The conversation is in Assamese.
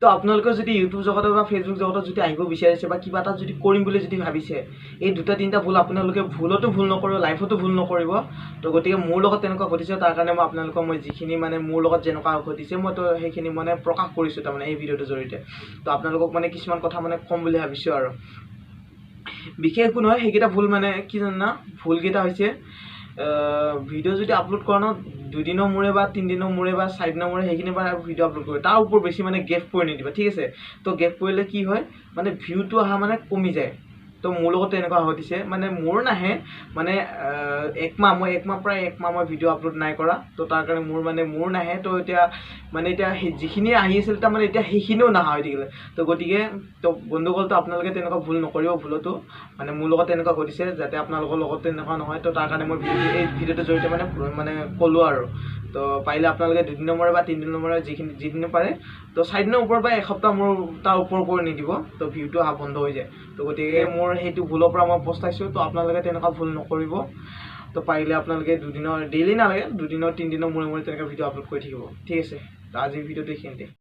তো আপোনালোকে যদি ইউটিউব জগতত বা ফেচবুক জগতত যদি আহিব বিচাৰিছে বা কিবা এটা যদি কৰিম বুলি যদি ভাবিছে, এই দুটা তিনিটা ভুল আপোনালোকে ভুলতো ভুল নকৰিব, লাইফতো ভুল নকৰিব। তো গতিকে মোৰ লগত তেনেকুৱা ঘটিছে, তাৰ কাৰণে মই আপোনালোকক মই যিখিনি মানে মোৰ লগত যেনেকুৱা ঘটিছে, মই তো সেইখিনি মানে প্ৰকাশ কৰিছোঁ তাৰমানে এই ভিডিঅ'টোৰ জৰিয়তে। তো আপোনালোকক মানে কিছুমান কথা মানে ক'ম বুলি ভাবিছোঁ আৰু বিশেষ একো নহয়। সেইকেইটা ভুল মানে কি জানা, ভুলকেইটা হৈছে ভিডিঅ' যদি আপলোড কৰা ন, দুদিনৰ মূৰে বা তিনিদিনৰ মূৰে বা চাৰিদিনৰ মূৰে সেইখিনি বা ভিডিঅ' আপলোড কৰিব, তাৰ ওপৰত বেছি মানে গেপ কৰি নিদিবা, ঠিক আছে? তো গেপ কৰিলে কি হয়, মানে ভিউটো অহা মানে কমি যায়। তো মোৰ লগত তেনেকুৱা ঘটিছে, মানে মোৰ নাহে মানে একমাহ, মই একমাহ, প্ৰায় একমাহ মই ভিডিঅ' আপলোড নাই কৰা। তো তাৰ কাৰণে মোৰ মানে মোৰ নাহে। তো এতিয়া মানে এতিয়া সেই যিখিনি আহি আছিল, তাৰমানে এতিয়া সেইখিনিও নাহা হৈ থাকিলে। তো গতিকে তো বন্ধুসকল, তো আপোনালোকে তেনেকুৱা ভুল নকৰিব ভুলতো। মানে মোৰ লগত তেনেকুৱা ঘটিছে, যাতে আপোনালোকৰ লগত তেনেকুৱা নহয়, তো তাৰ কাৰণে মই ভিডিঅ'টো এই ভিডিঅ'টোৰ জৰিয়তে মানে মানে ক'লোঁ আৰু। তো পাৰিলে আপোনালোকে দুদিনৰ মূৰে বা তিনিদিনৰ মূৰে, যিখিনি যিদিনা পাৰে, তো চাৰিদিনৰ ওপৰত বা এসপ্তাহ মোৰ তাৰ ওপৰ কৰি নিদিব। তো ভিউটো অহা বন্ধ হৈ যায়। তো গতিকে মোৰ সেইটো ভুলৰ পৰা মই পস্তাইছোঁ। তো আপোনালোকে তেনেকুৱা ভুল নকৰিব। তো পাৰিলে আপোনালোকে দুদিনৰ, ডেইলি নালাগে, দুদিনৰ তিনিদিনৰ মূৰে মূৰে তেনেকৈ ভিডিঅ' আপলোড কৰি থাকিব, ঠিক আছে? তো আজিৰ ভিডিঅ'টো এইখিনিতে।